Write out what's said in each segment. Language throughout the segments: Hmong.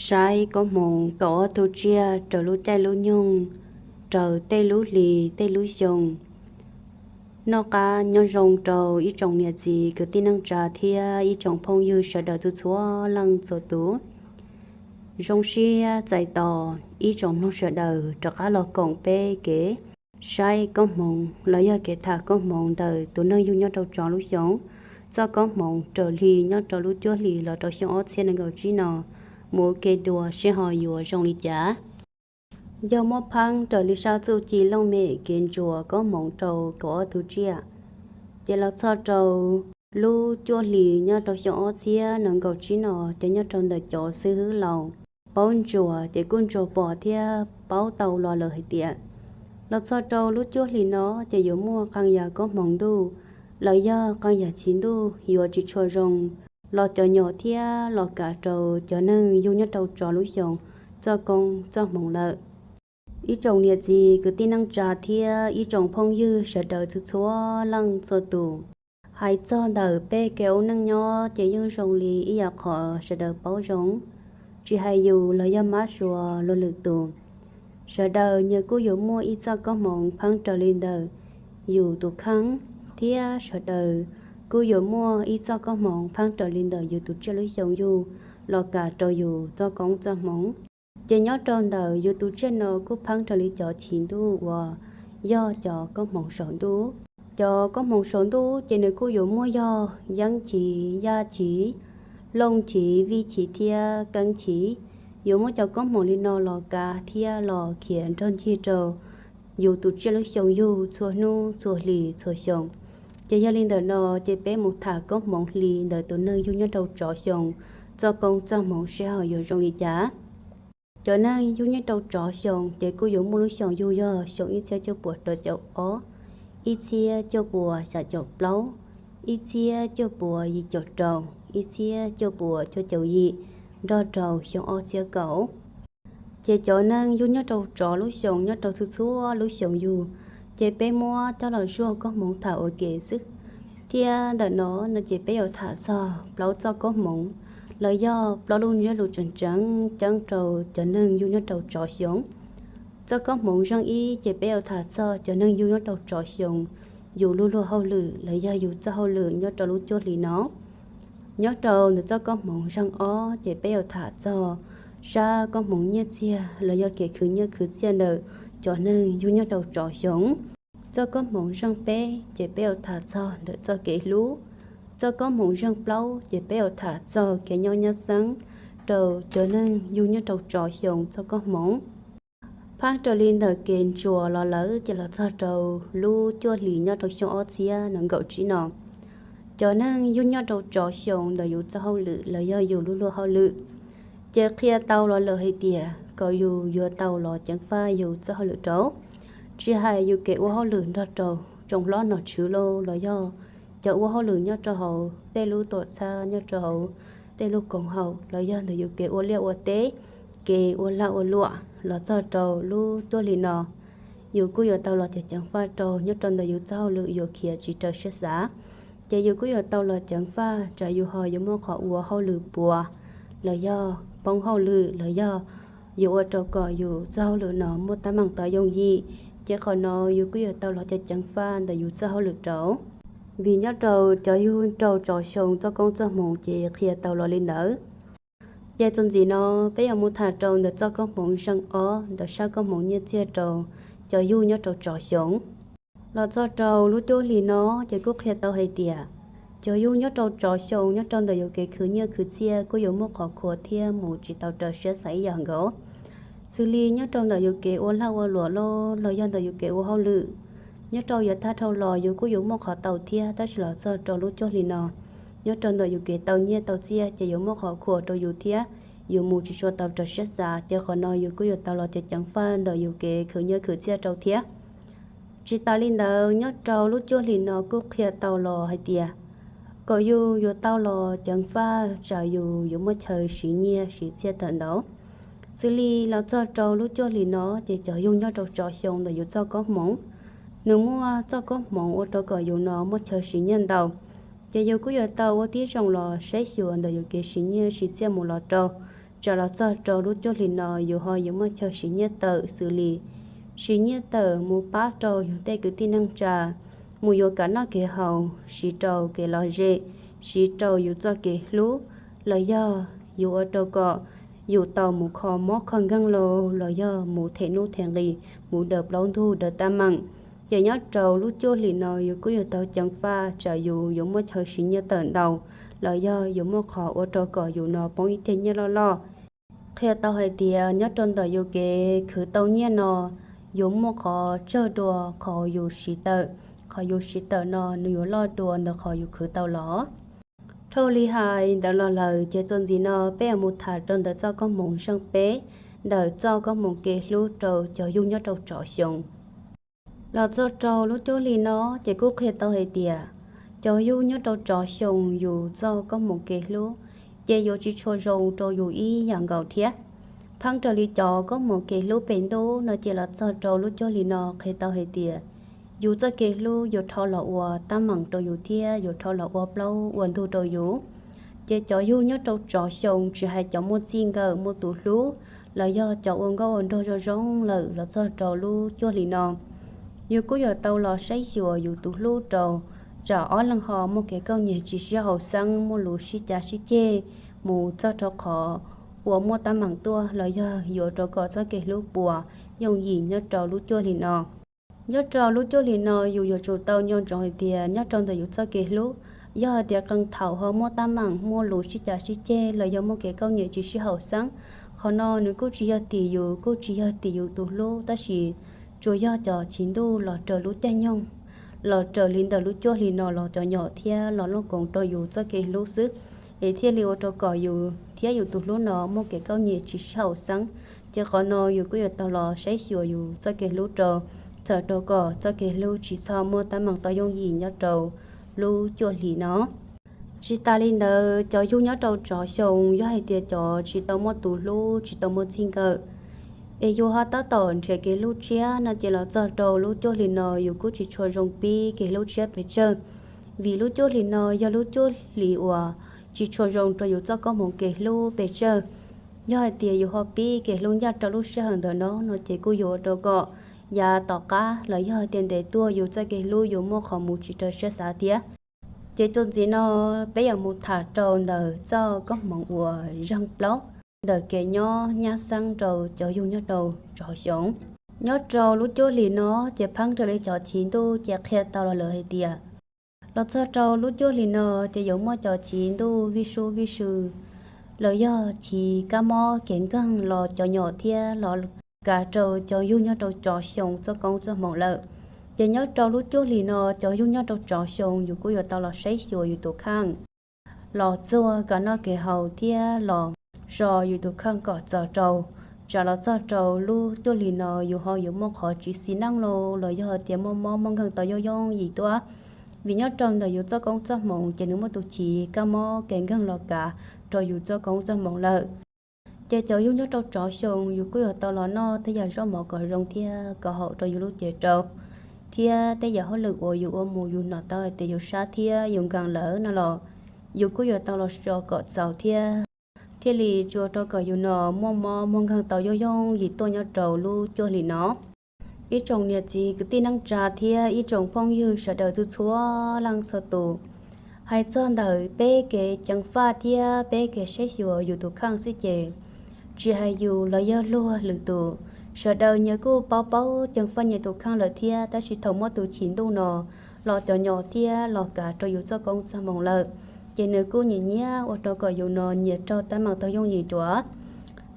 Saib koob hmoov kaum ob tug tsiaj raws lub caij lub nyoog, raws tej lub hlis tej lub xyoo. Noj qab nyob zoo rau ib tsoom niam txiv kwv tij neej tsa thiab ib tsoom phooj ywg sawv daws txhua txhua leej txhua tus. Zoo siab txais tos ib tsoom mloog sawv daws rov qab los koom peb kev saib koob hmoov los yog kev tham koob hmoov ntawm tus neeg yug nyob rau tsov lub xyoo, txoj koob hmoov raws hli nyob rau lub cuab hlis los rau xyoo ob txhiab nees nkaum tsib no, mus ua ke dua seb ho yuav zoo li cas. Yog muab pheeb raws li sab txuj ci looj mem kev ntsuas koob hmoov rau kaum ob tug tsiaj, ces los txog rau lub cuab hlis nyob rau xyoo ob txhiab nees nkaum tsib no, ces nyob rau ntawm cov xib hwb laus paub ntsuas ces kuj ntsuas pom thiab paub tau los lawm hais tias los txog rau lub cuab hlis no ces yuav muaj qee yam koob hmoov ntuj los yog qee yam chiv ntuj yuav tsis tshua zoo los cov nyom thiab los kam rau cov neeg yug nyob rau tsov lub xyoo txoj koob txoj hmoov lawm. Ib tsoom niam txiv kwv tij neej tsa thiab ib tsoom phooj ywg sawv daws txhua txhua leej txhua tus, hais txog ntawm peb kev ua neej nyob ces yeej zoo li ib yam qhov sawv daws paub zoo, tsis hais yus los yog mab sua luag lwm tus, sawv daws nyias kuj yuav muaj ib txoj koob hmoov pheeb raws li ntawm yus tus kheej, thiab sawv daws kuj yuav muaj ib txoj koob hmoov pheeb raws li ntawm yus tus tsiaj lub xyoo yug los kam rau yus txoj koob txoj hmoov. Ces nyob rau ntawm yus tus tsiaj no kuj pheeb raws li cov chiv ntuj uas yog cov koob hmoov saum ntuj. Cov koob hmoov saum ntuj ces nws kuj yuav muaj yog yeeb chiv, yaj chiv, looj chiv, vij chiv thiab keeb chiv. Yuav muaj cov koob hmoov li no los kav thiab los khiav nrog ncig rau yus tus tsiaj lub xyoo yug txhua hnub txhua hlis txhua xyoo. Ces yog li ntawm no ces peb mus tham koob hmoov hli ntawm tus neeg yug nyob rau tsov xyoo txoj koob txoj hmoov seb ho yuav zoo li cas. Cov neeg yug nyob rau tsov xyoo ces kuj yuav muaj lub xyoo yug yog xyoo ib txhiab cuaj puas rau caum ob, ib txhiab cuaj puas xya caum plaub, ib txhiab cuaj puas yim caum rau, ib txhiab cuaj puas cuaj caum yim, nrog rau xyoo ob txhiab kaum. Ces cov neeg yug nyob rau tsov lub xyoo nyob rau txhua txhua lub xyoo yug, ces peb muab coj los zuaj koob hmoov tham ua ke xwb. Thiab ntawm no no ces peb yuav tham txog plaub txoj koob hmoov los yog plaub lub ntsiab lus tseem tseem ceeb rau cov neeg yug nyob rau tsov xyoo. Txoj koob hmoov zeej ib ces peb yuav tham txog cov neeg yug nyob rau tsov xyoo, yus lub luag hauj lwm los yog yus txoj hauj lwm nyob rau lub cuab hlis no. Nyob rau ntawm txoj koob hmoov zeej ob ces peb yuav tham txog sab koob hmoov nyiaj txiag los yog kev khwv nyiaj khwv txiaj ntawm cov neeg yug nyob rau tsov xyoo. Txoj koob hmoov zeej peb ces peb yuav tham txog ntawm txoj kev hlub. Txoj koob hmoov zeej plaub ces peb yuav tham txog kev nyob nyab xeeb rau cov neeg yug nyob rau tsov xyoo txoj koob hmoov. Pheeb raws li ntawm kev ntsuas los lawm ces los txog rau lub cuaj hlis nyob rau xyoo ob txhiab nees nkaum tsib no, cov neeg yug nyob rau tsov xyoo ntawm yus txoj hauj lwm los yog yus lub luag hauj lwm, ces qhia tau los lawm hais tias kom yus yuav tau los ceev faj yus txoj hauj lwm rau, tsis hais yus kev ua hauj lwm nrog rau tsoom hlob nom tswv los los yog cov ua hauj lwm nyob rau hauv tej lub tuam txhab nyob rau hauv tej lub koom haum los yog ntawm yus kev ua liaj ua teb, kev ua lag ua luam los txog rau lub cuaj hlis no, yus kuj yuav tau los ceev ceev faj rau nyob rau ntawm yus txoj hauj lwm yuav khiav tsis raws siab xav. Ces yus kuj yuav tau los ceev faj tsam yus ho yuav muaj qhov ua hauj lwm puas los yog poob hauj lwm los yog yuav ua rau kom yus txoj hauj lwm no muaj teeb meem tau yooj yim. Ces qhov no yus kuj yuav tau los ceev ceev faj ntawm yus txoj hauj lwm rau, vim nyob rau cov yug rau tsov xyoo txoj koob txoj hmoov ces qhia tau los li ntawd. Ces txuas ntxiv no peb yuav mus tham rau ntawm txoj koob hmoov zeej ob ntawm sab koob hmoov nyiaj txiag rau cov yug nyob rau tsov xyoo. Los txog rau lub cuaj hlis no ces kuj qhia tau hais tias cov yug nyob rau tsov xyoo nyob rau ntawm yus kev khwv nyiaj khwv txiaj kuj yuav muaj qhov khuav thiab mus tsis tau raws siab xav ib yam nkaus. Xws li nyob rau ntawm yus kev ua lag ua luam los los yog ntawm yus kev ua hauj lwm, nyob rau yav thaj dhau los yus kuj yuav muaj qhov tau thiab, tab sis los txog rau lub cuaj hlis no, nyob rau ntawm yus kev tau nyiaj tau txiaj ces yuav muaj qhov khuav rau yus thiab, yus mus tsis tshua tau raws siab xav, ces qhov no yus kuj yuav tau los ceev ceev faj ntawm yus kev khwv nyiaj khwv txiaj rau thiab. Tsis tas li ntawd, nyob rau lub cuaj hlis no kuj qhia tau los hais tias kom yus yuav tau los ceev faj tsam yus yuav muaj chaw siv nyiaj siv txiaj tawm ntau. Xws li los txog rau lub cuaj hlis no ces cov yug nyob rau tsov xyoo ntawm yus txoj koob hmoov, nws muaj txoj koob hmoov ua rau kom yus no muaj chaw siv nyiaj ntau. Ces yus kuj yuav tau ua tib zoo los saib xyuas ntawm yus kev siv nyiaj siv txiaj mus los rau, tsam los txog rau lub cuaj hlis no yus ho yuav muaj chaw siv nyiaj tawm xws li siv nyiaj tawm mus pab rau yus tej kwv tij neej tsa, mus yuav kev noj kev haus, siv rau kev lom zem, siv rau yus txoj kev hlub, los yog yus ua rau kom yus tau mus kho mob kho nkeeg los los yog mus them nuj them nqis, mus daws plaub ntug daws teeb meem. Ces nyob rau lub cuaj hlis no yus kuj yuav tau ceev faj tsam yus yuav muaj chaw siv nyiaj tawm ntau, los yog yuav muaj qhov ua rau kom yus no poob ib teg nyiaj loj loj. Qhia tau hais tias nyob rau ntawm yus kev khwv tau nyiaj no yuav muaj qhov tsawg dua qhov yus siv tawm, qhov yus siv tawm no nws yuav loj dua ntawm qhov yus khwv tau los. Dhau li hais ntawd los lawm ces txuas ntxiv no peb yuav mus tham rau ntawm txoj koob hmoov zeej peb, ntawm txoj koob hmoov kev hlub rau cov yug nyob rau tsov xyoo. Los txog rau lub cuaj hlis no ces kuj qhia tau hais tias cov yug nyob rau tsov xyoo yus txoj koob hmoov kev hlub ces yuav tsis tshua zoo rau yus ib yam nkaus thiab. Pheej raws li cov koob hmoov kev hlub pem ntuj no ces los txog rau lub cuaj hlis no qhia tau hais tias yus txoj kev hlub yuav rho los ua teeb meem rau yus thiab yuav rho los ua plaub ua ntug rau yus. Ces cov yug nyob rau tsov xyoo tsis hais cov muaj txij nkawm muaj tus hlub, los yog cov ua nkauj ua nraug zoo zoo lawm los txog rau lub cuaj hlis no, yus kuj yuav tau los saib xyuas yus tus hlub rau, tsam ob leeg ho muaj kev kawj nyias tsis sib haum xeeb, muaj lus sib cav sib ceg, mus txog rau qhov uas muaj teeb meem tuaj los yog yuav rau kom txoj kev hlub puas yooj yim nyob rau lub cuaj hlis no. Nyob rau lub cuaj hlis no yus yuav tsum tau nco ntsoov hais tias nyob rau ntawm yus txoj kev hlub, yog hais tias qee thaum ho muaj teeb meem muaj lus sib cav sib ceg los yog muaj kev kawj nyias tsis sib haum xeeb, qhov no nws kuj tsis yog tim yus kuj tsis yog tim yus tus hlub, tab sis tsuas yog cov chiv ntuj los raws lub caij nyoog, los raws li ntawm lub cuaj hlis no los cov nyom thiab los looj koov rau yus txoj kev hlub xwb, es thiaj li ua rau kom yus thiab yus tus hlub no muaj kev kawj nyias tsis sib haum xeeb. Ces qhov no yus kuj yuav tau los saib xyuas yus txoj kev hlub rau, txhawm rau kom txoj kev hlub tsis txhob muaj teeb meem tau yooj yim nyob rau lub cuaj hlis no. Tsis tas li ntawd cov yug nyob rau tsov xyoo yog hais tias cov tsis tau muaj tus hlub tsis tau muaj txij nkawm, es yus ho tab tom nrhiav kev hlub tshiab no ces los txog rau lub cuaj hlis no yus kuj tsis tshua zoo pib kev hlub tshiab pes tsawg, vim lub cuaj hlis no yog lub cuaj hlis uas tsis tshua zoo rau yus txoj koob hmoov kev hlub pes tsawg. Yog hais tias yus ho pib kev hlub ncaj rau lub sij hawm ntawm no no ces kuj yuav ua rau kom yav tom qab los yog tias ntev tuaj yus txoj kev hlub yuav muaj qhov mus tsis raws siab xav thiab. Ces txuas ntxiv no peb yuav mus tham rau ntawm txoj koob hmoov uas zeeg plaub ntawm kev nyob nyab xeeb rau cov yug nyob rau tsov xyoo. Nyob rau lub cuaj hlis no ces pheej raws li cov chiv ntuj ces qhia tau los lawm hais tias los txog rau lub cuaj hlis no ces yuav muaj cov chiv ntuj vij sub vij sw los yog chiv kab mob kev nkeeg los cov nyom thiab los kav rau cov yug nyob rau tsov xyoo txoj koob txoj hmoov lawm. Ces nyob rau lub cuaj hlis no cov yug nyob rau tsov xyoo yus kuj yuav tau los saib xyuas yus tus kheej, los txuag kev noj kev haus thiab los so yus tus kheej kom txaus rau, tsam los txog rau lub cuaj hlis no yus ho yuav muaj qhov tsis xis neej los los yog tias muaj mob muaj nkeeg tau yooj yooj yim tuaj. Vim nyob rau ntawm yus txoj koob txoj hmoov ces nws muaj tus chiv kab mob kev nkeeg los kav rau yus txoj koob txoj hmoov lawm. Ces cov yug nyob rau tsov xyoo yus kuj yuav tau los noj tej yam zaub mov kom zoo thiab kom haum rau yus lub cev rau, thiab tej yam hauj lwm uas yus ua mus yus hnov tau hais tias yus sab thiab yus nkees lawm no los yus kuj yuav tau los so kom txaus thiab, thiaj li tsis ua rau kom yus no muaj mob muaj nkeeg tau yooj yooj yim tuaj nyob rau lub cuaj hlis no. Ib tsoom niam txiv kwv tij neej tsa thiab ib tsoom phooj ywg sawv daws txhua txhua leej txhua tus, hais txog ntawm peb kev ceev faj thiab peb kev saib xyuas yus tus kheej xwb ces tsis hais yus los yog luag lwm tus, sawv daws nyias kuj paub paub ceev faj nyias tus kheej lawm thiab, tab sis thaum muaj tus chiv ntuj no los cov nyom thiab los kav rau yus txoj koob txoj hmoov lawm, ces nws kuj nyiam nyiam ua rau kom yus no nyias raug teeb meem tau yooj yim dua.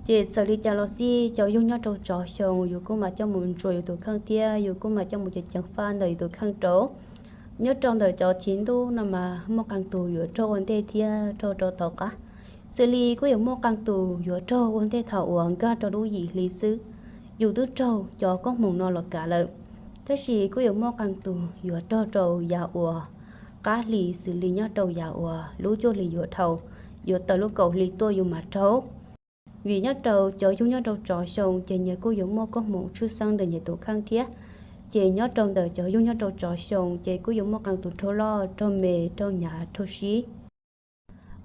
Ces txawm li cas los xij cov yug nyob rau tsov xyoo yus kuj mam coj mus ntsuas yus tus kheej thiab yus kuj mam coj mus ceev ceev faj ntawm yus tus kheej rau. Nyob rau ntawm cov chiv ntuj no mas muaj qee tus yuav raug ua ntej thiab raug rau tom qab, xws li kuj yuav muaj qee tus yuav raug ua ntej thaum uas nkag rau lub yim hli xwb, yus twb raug cov koob hmoov no los kav lawm. Tab sis kuj yuav muaj qee tus yuav raug rau yav uas qab hli xws li nyob rau yav uas lub cuaj hli yuav dhau, yuav tawm lub kaum hli tuaj yus mam raug. Vim nyob rau cov yug nyob rau tsov xyoo ces nyias kuj yuav muaj koob hmoov tshwj xeeb ntawm nyias tus kheej thiab. Ces nyob rau ntawm cov yug nyob rau tsov xyoo ces kuj yuav muaj qee tus raug loj raug me raug hnyav raug sib.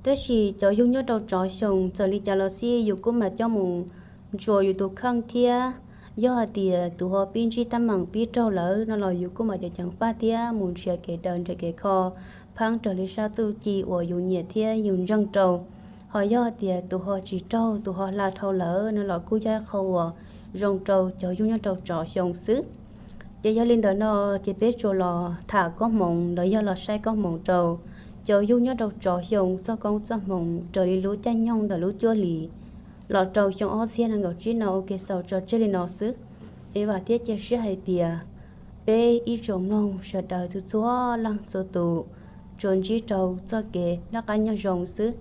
Tab sis cov yug nyob rau tsov xyoo txawm li cas los xij yus kuj mam coj mus ntsuas yus tus kheej thiab. Yog hais tias tus ho pib ntsib teeb meem pib raug lawm no los yus kuj mam ceev ceev faj thiab mus nrhiav kev daws nrhiav kev kho pheeb raws li sab txuj ci uas yus nyiam thiab yus ntseeg rau. Ho yog hais tias tus ho tsis raug, tus ho hla dhau lawm no los kuj yog ib qho uas zoo rau cov yug nyob rau tsov xyoo xwb. Ces yog li ntawd no, ces peb tsuas los tham koob hmoov los yog los saib koob hmoov rau cov yug nyob rau tsov xyoo txoj koob txoj hmoov raws li lub caij nyoog ntawm lub cuaj hlis los rau xyoo ob txhiab nees nkaum tsib no ua ke xaus tso tseg li no xwb. Es vam thiab cia siab hais tias peb ib tsoom mloog sawv daws txhua txhua leej txhua tus tsuas ntsib rau txoj kev noj qab nyob zoo xwb.